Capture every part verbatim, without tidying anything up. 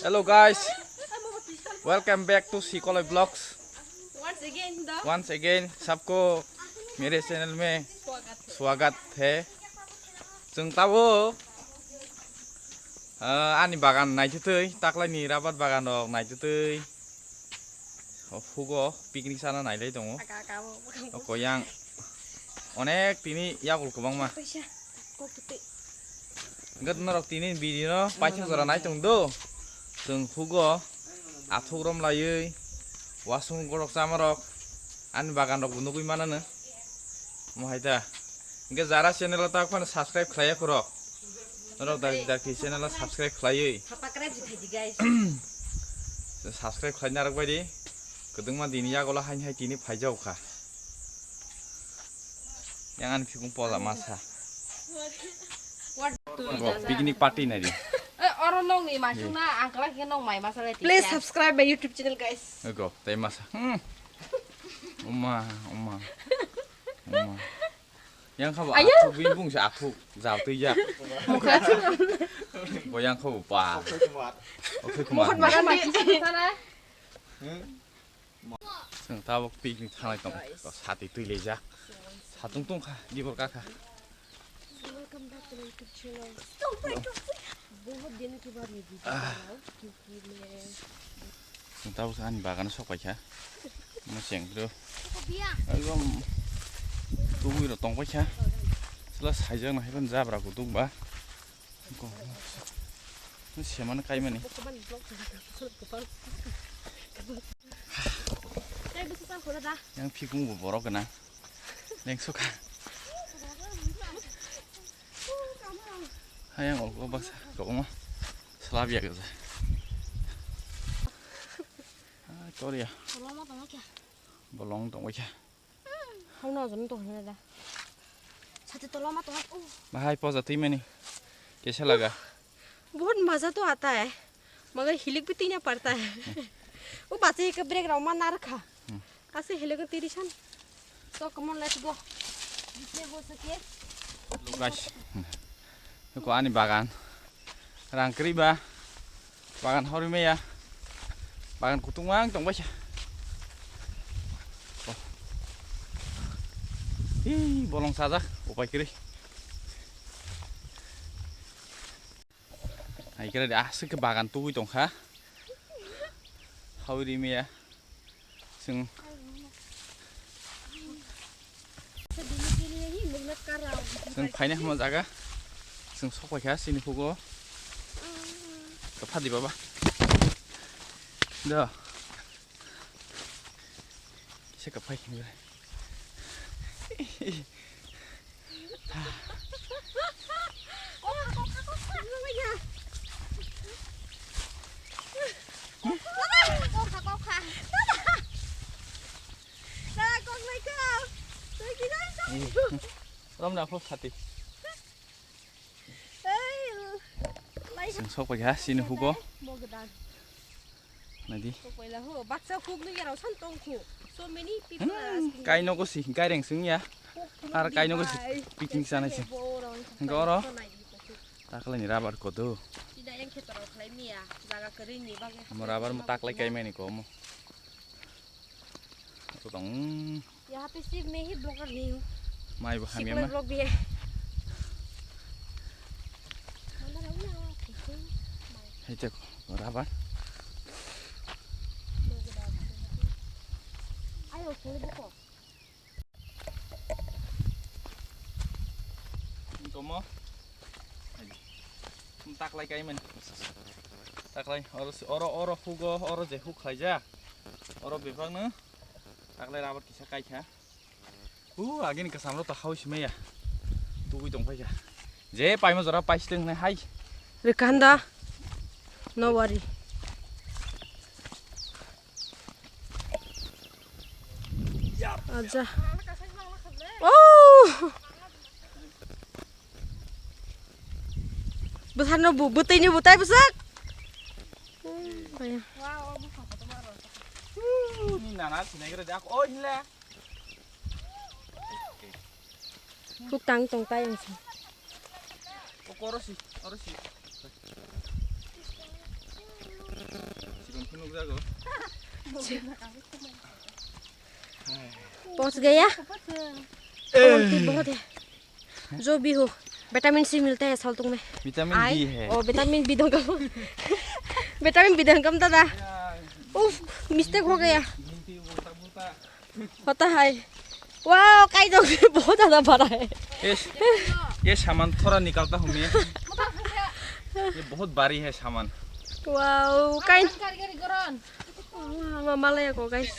Hello guys, welcome back to Sikoloi Vlogs. Once again, the Once again, सबको मेरे चैनल में स्वागत है। स्वागत है। Chwng tabuk, ah, ani bagan naitutwi, taklaini rabar bagan rok naitutwi. Hugo picnic sana nailai tongo. Aka, aka, bo, bo. O koyang onek tini yakul kwbangma. Paisa, kok tuti. Hwnkhe norok tini video no paithak jora nai tong do. Chwng hugo athuk rom laiwi wasung gorok chamarok ani bagan rok bo nugwi manano. Mo hai ta. Hwnkhe jara channel o tak phano subscribe khlaiya khorok. Norok da, da ki channel o subscribe khlaiwi. Subscribe khlai di, guys. Subscribe khlai narok bai di. Kwdwngma dini yagulo hain hai tini phaijao kha. Yang ani phikung pola masa. What? Bo picnic party nai di. Eh, oro nong ni masuk na, ang kelak ke nong mai masa le. Please subscribe my YouTube channel, guys. Go, tai masa. Hmm. Uma, uma. Uma. Yang kha bo athuk bini bung se athuk jal twi jak. Bo yang kha bo pa. Okhai kumar. Okhai kumar. Mohon makan mati sana. Chwng tabuk picnic thanglai tong. Sati twi lijak. Satung tong kha, dibor ka kha. Welcome back to my YouTube channel. बहुत दिन के बाद ये वीडियो बनाऊं, क्योंकि मैं Chwng tabuk ani bagano sok paikha. Mo cheng bro. Ekdom tubui rok tong paikha. Chwla saijak nai hwn jabra kutung ba. Semano kaimani. Yang phikung bo borok gwnang. Lengso kha. Hayang ogo baksa kobangma slab ya gajak. Ah, Korea. Bolong tong kya? Bolong tong kya? Hau na jon tong na da. Sate toloma tong. Oh. Bahai poja twi mani. Kesa laga. बहुत मजा तो आता है, मगर हिलक भी तीन पड़ता है। वो बच्चे एक ब्रेक रमा ना रखा। Kasi heleng tirisan. So, come on, let's go. Jitne ho sake. Hello, guys. Ko ani bagan. Rang kri ba. Bagan hori meya. Bagan kutung mang tong baisa. Oh. Ih, bolong sajak. Upai kri. Hai kira de asik ke bagan tugui tong kha. Hau ri meya. Sing. Sing phaina hama jaga. Sing sok pai kha sini hugo. Ka phadi baba. Da. Kisa ka phai kini. Rom na phok sati. Chwng sok pai kha sini hugo. Naidi. Baksa huk nung yarao san tong khu. So many people are asking. Kaino ko si, kaireng sung ya. Ar kaino ko si picnic sana si. Goro. Taklai ni rabar kodo. Sida yang khe torok khlai miya. Jaga kwrwi ni bagwi. Mo rabar mo taklai kaimani ko mo. Ako tong. यहाँ पे सिर्फ मैं ही ब्लॉगर नहीं हूँ। Mai bo hamya ma. Blog भी है। Hai te rabar. Ayo, sini buka. Tomo. Taklai kaiman. Taklai oro oro hugo oro je huk khlaijak. Oro bebak no. Taklai rabar kisa kaikha. Hu, agini kwcham rok to hao simi ya. Tugui tong paikha. Je paima jora paisitwng hinwi hai. Rikanda. No worry. Aja. Oh! Bwsarno bu-, bwtwini bwtai bwsak. Ni nana sinai gra jak. Oh, hinle. Huk tang tong tai ang si. Oko oro si, oro si. पहुंच गया। ए। बहुत ही, बहुत है। जो भी हो, vitamin C मिलता है सालतुंग में। विटामिन आई, बी है। ओ, विटामिन बी दंगम। विटामिन बी दंगम दादा। उफ, मिस्टेक हो गया। होता है। वाओ, काई दो बहुत ज्यादा बड़ा है। ये, ये सामान थोड़ा निकालता हूँ मैं। ये बहुत भारी है सामान। वाओ, काई। Mama laya ko, guys.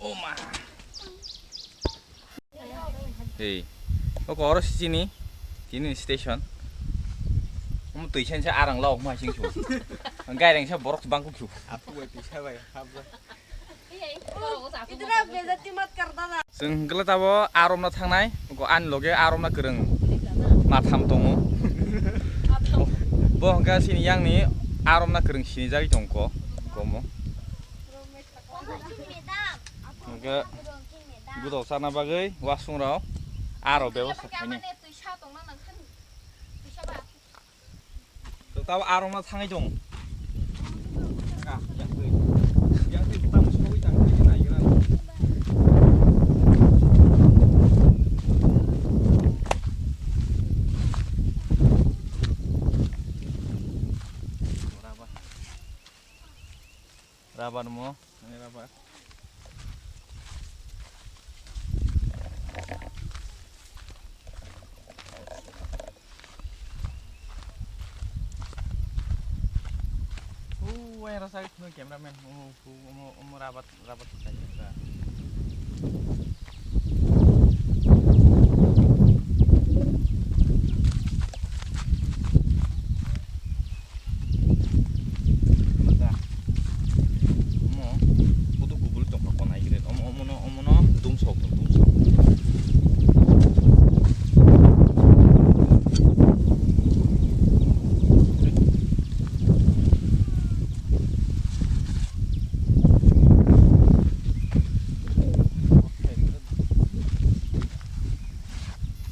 Oh ma. Hey, oko oro si chini, chini station. Omo twi sen sa arang lawk ma sing chu. Gaireng sa borok bang ku chu. Apu bai twi sa bai hap bai. Chwng hwnkhe tabo aromna thangnai, oko ani loge aromna kwrwng matham tongo. Bo hwnkhe chini yang ni aromna kwrwng sinijagwi tongkho, komo. Hwnkhe budok chana bagwi wasung rok aro bebosta khainai. Tabo aromna thangwi tong. Yang twi, yang twi bwtang sogwi tang twi naigra. Rabar mo, ani rabar. Oh, wah, rasa itu cameraman. Oh, oh, oh, oh, rabat, rabat. Mata. Omo, kudu kubul tongkha konai gre. Omo, omo no, omo no, dum sok, dum sok.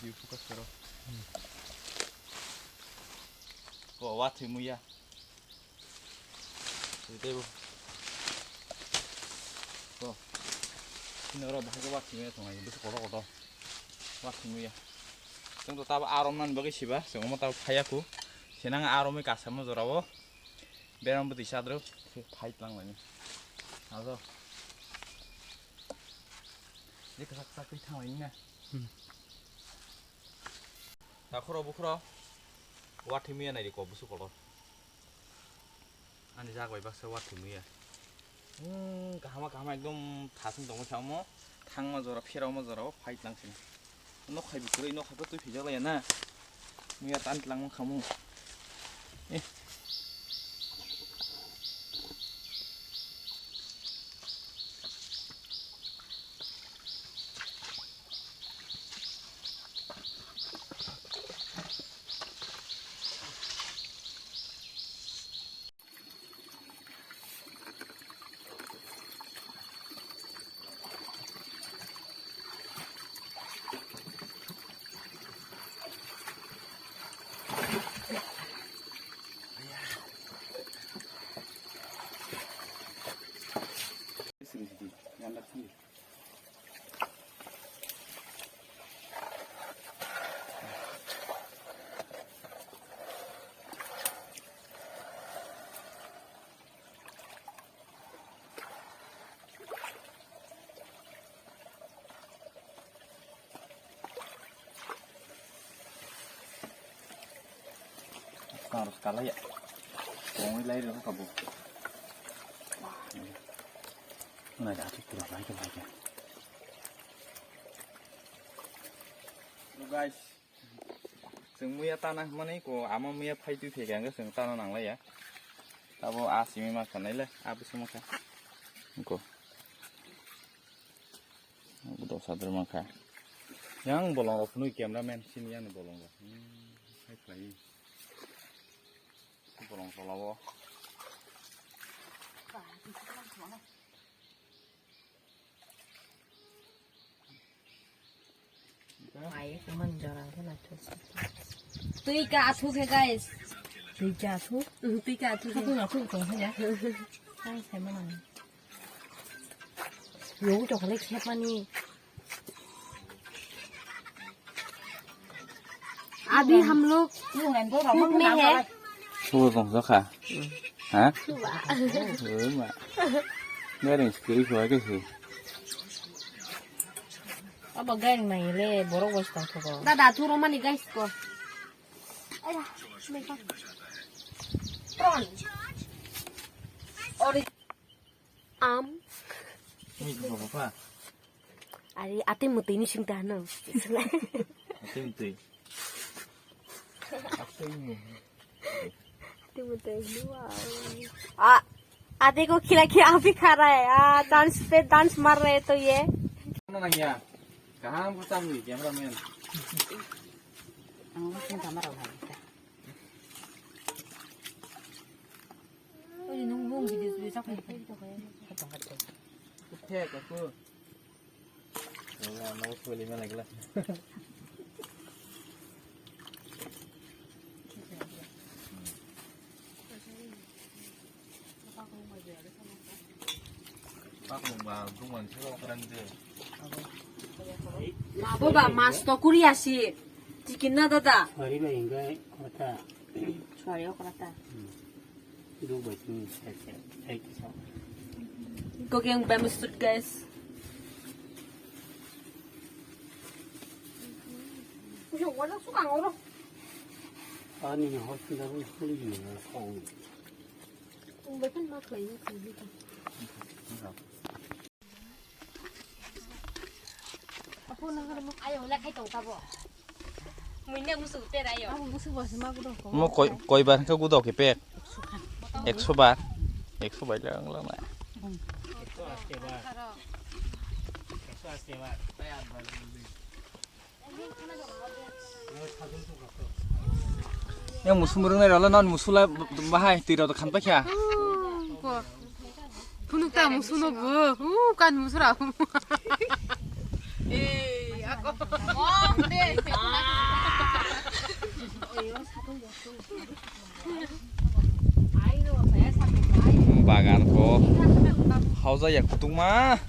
Video focus karo. Ko, wathwi muya. Tei bo. To. Sini oro bahai khe wathwi ya tongo, bisi kotor kotor. Wathwi ya. Chwng to tabo arom nani bagwi siba, chwng omo tabo phaiya khu. Sinang arom wi kasamo jorao. Beram bwtwi sadro, phai tlang laini. Ajo. Je kasak kasak twi thang laini na. Hmm. Takhoro bukhoro. Wathwi ya nai ko busu kotor. Ani jak bai baksa wathwi muya. Hmm, kahama kahama ekdom thasing tongma samo. Thangma jora, pherama jora o fight lang sini. Nok hai bukurui, nok hai twi phijak laya na. Muya tan tlang khamu. Eh. Harus kalah ya. Kongwi lai rw kha bo. Nai da thik pura lai kha lai kha. Hello guys. Chwng muya tana hwnmani ko ama muya phai twi phai kha hwnkhe chwng tana nanglaiya. Tabo a simi ma kha naile a bwswk ma kha. Ko. Dosa drwma kha. Yang bolong rok phunui cameraman sini yang bolong rok. Hmm, hai khlai. Bolong tola o. Twi ka athu khe guys. Twi cha thu. Twi cha thu. Khatung na thu tong hanya. Ang sai mana. Yo to kale khep mani. अभी हम लोग घूमने हैं। Suwa tong jakha. Ha? Suwa. Suwa ma. Garing skiri suwa ke su. Abo garing nai le borok bai tong thogo. Dada thuro mani guys ko. Aya, makeup. Prawn. Ori. Am. Ni ko papa. Ari ate mutui ni sing ta no. Ate mutui. Ate mutui. Ate mutui. Wow. Ah, ate ko khila khila abhi kha raha hai. Ah, dance pe dance mar rahe to ye. Ano nang ya. Kaham ko tam ni camera man. Ang mo sing kamera hai. Oi, nung nung video sui sak ni. Kuthe kaku. Wala, no suli mana gila. Pakung ba, bungan silo kran de. Abo ba mas to kuri asi. Chicken na dada. Sorry ba, enggak kota. Sorry, kota. Hmm. Duk bai sini, saya, saya, saya kisah. Kokeng bamboo shoot, guys. Uyo, wala suka ngoro. Ani ni hospital ni kuli ni na kong. Bai kan mak lai ni kong ni. Ayo, le khai tong tabo. Muine musu tera yo. Abo musu bo se ma gudo ko. Mo koi, koi bar khe gudo ke pek? Ekso bar. Ekso bar lang lang na. Yang musu murung nai rala non musu la bahai twi rok khan pakya. Ko. Phunuk ta musu no bo. U kan musu ra. Eh, ako. Bagan ko. Hauja ya kutung ma.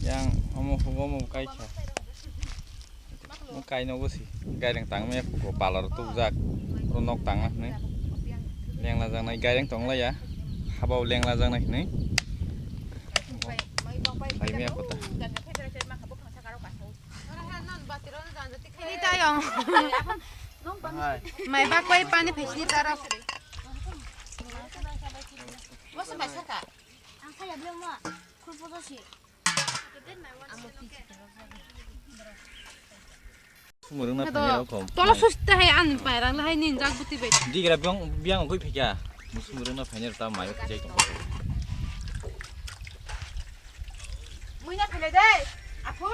Yang omo hugo mo kai kha. Mo kaino bo si gaireng tang me ko palar tubjak. Ro nok tang na hwnwi. Lengla jaknai gaireng tong laiya. Habao lengla jaknai hwnwi. Hai me kota. Ini tayong. Hai. Mai bak bai pani phai sini taro. Wasa mai saka. Ang saya belum ma. Kurpo si. Sumurung na phai rok kom. Tola susta hai an pai rang hai nin jak buti bai. Digra biang biang goi phikya. Sumurung na phai ta mai phai jai tong. Muina phai de. Apo.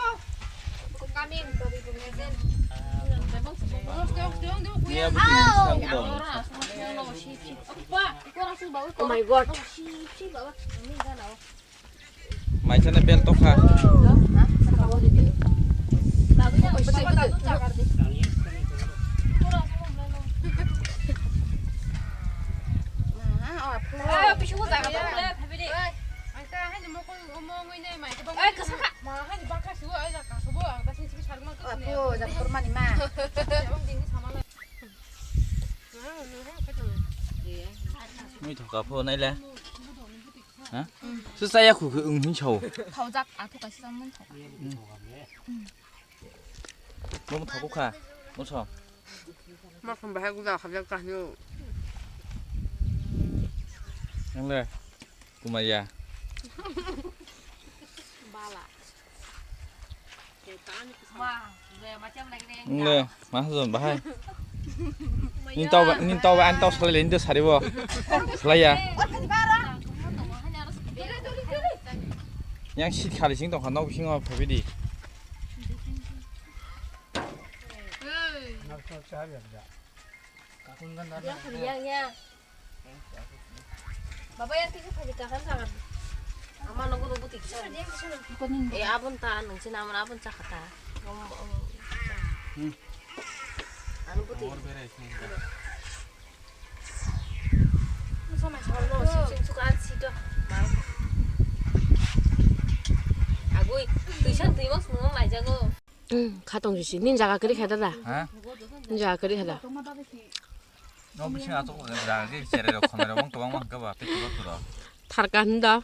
Kami babi bumesen. Niya buti sang dong. Oh my God. Maisana bel tokha. Mui thoka pho naile. Ha? Su saya khu khu ung hin chau. Thaujak, a thu kaisa chamung thau. Mo thok kha. Mo so. Ma khum bahai guda khajak ta hiyo. Nang le. Kumaya. Bala. Ngle, ma hajon bahai. Nin tau ba, nin tau ba, an tau salai le, nin tau sari bo. Salai ya. Yang sit khali sing tong kha, nok bising o phabi di. Yang, yang. Baba, yang tisu phaji kakan sangat. Ama nogo nogo tiksa. Eh, abon ta, nung sini ama abon cakata. Om, om. Hmm. Agui, tuition twi mos nung lai jago. Hmm, khatong sisi, nin jaga kiri khada da. Ha? Nin jaga kiri khada. No, bising ato jaga kiri chere rok khomai rok bang tobang bang kaba, peti bak turo. Tharka hinda.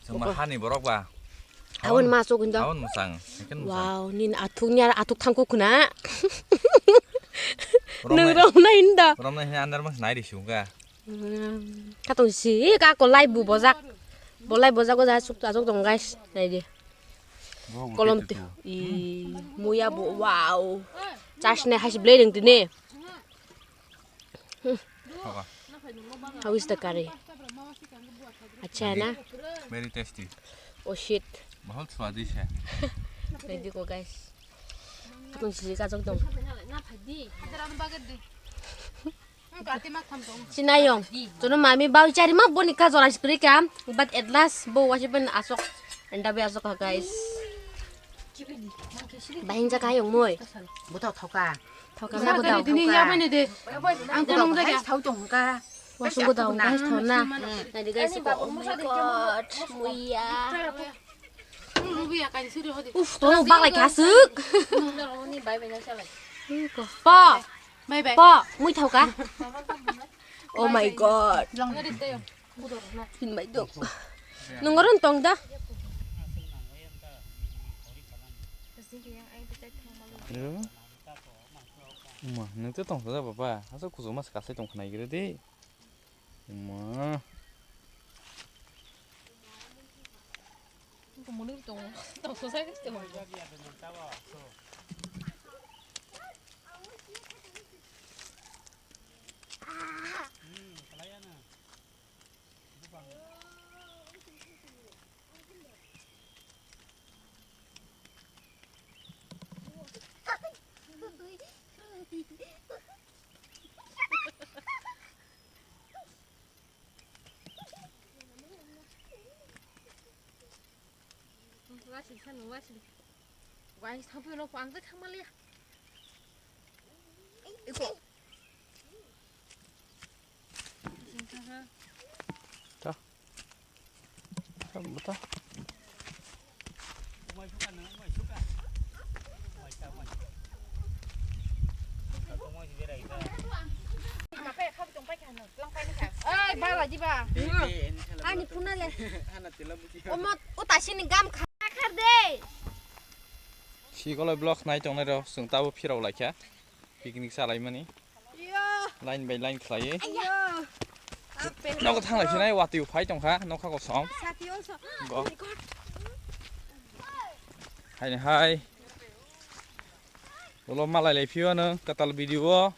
Chuma hani borok ba. Awan ma sok hinda. Awan musang, second musang. Wow, nin athuk nyar athuk thangku khuna. Nung rok na hinda. Romna hin andar mas nai ri sunga. Hmm, katong si, ka ko lai bu bojak. Bo lai bojak o ja suk ta suk tong, guys. Nai di. Kolom te. I, muya bu, wow. Chas ne hais blade ding tini. How is the curry? Acha na? Very tasty. Oh shit. बहुत स्वादिष्ट है। Nai di ko, guys. Katong si ka jok dong. Sinayong. Jono mami bau chari ma boni ka jora sikri ka. But at last bo wasi pen asok. Enda be asok ha, guys. Bahing jaka hayong moi. Buto thoka. Thoka ma buto. Dini ya bani de. Ang konong de ya. Thau tong ka. Wasung buto guys thona. Nai di guys ko. Oh my god. Muya. Uf, to bak lai kasuk. Pa. Bye bye. Pa, mui thau ka. Oh my god. Hin mai dok. Nung oron tong da. Yo. Ma, nung te tong da baba. Asa kuzo mas kasai tong khnai gire de. Ma. Ko muni tong, tong so sai tong. Wai sing san wai sing. Wai sing thampui no kwang tak thangmaliya. Iko. Ta. Ta, ta. Ai, bala diba. Ani phone le. Omo, o tasini gam kha khar de. Sikoloi vlog nai tongnai rok, chwng tabo phirok laikha. Picnic chalaimani. Line by line khlaiwi. Nogo thanglai phinai watwi phai tongkha, nokha kosom. Bo. Haini hai. Ulo malai lai phio nang katal video o.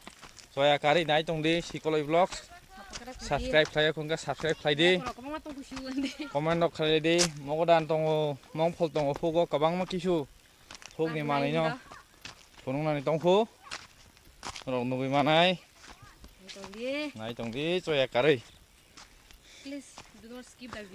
Soya kari nai tong di, Sikoloi Vlogs. Subscribe khlai khon kha, subscribe khlai di. Comment rok khlai di. Mogodan tongo, mongphol tongo, hugo kwbangma kisu. Hukni manwi no phunuknani tongkhu. Norok nugwi manai. Nai tong di. Nai tong di, choya karwi. Please do not skip the video.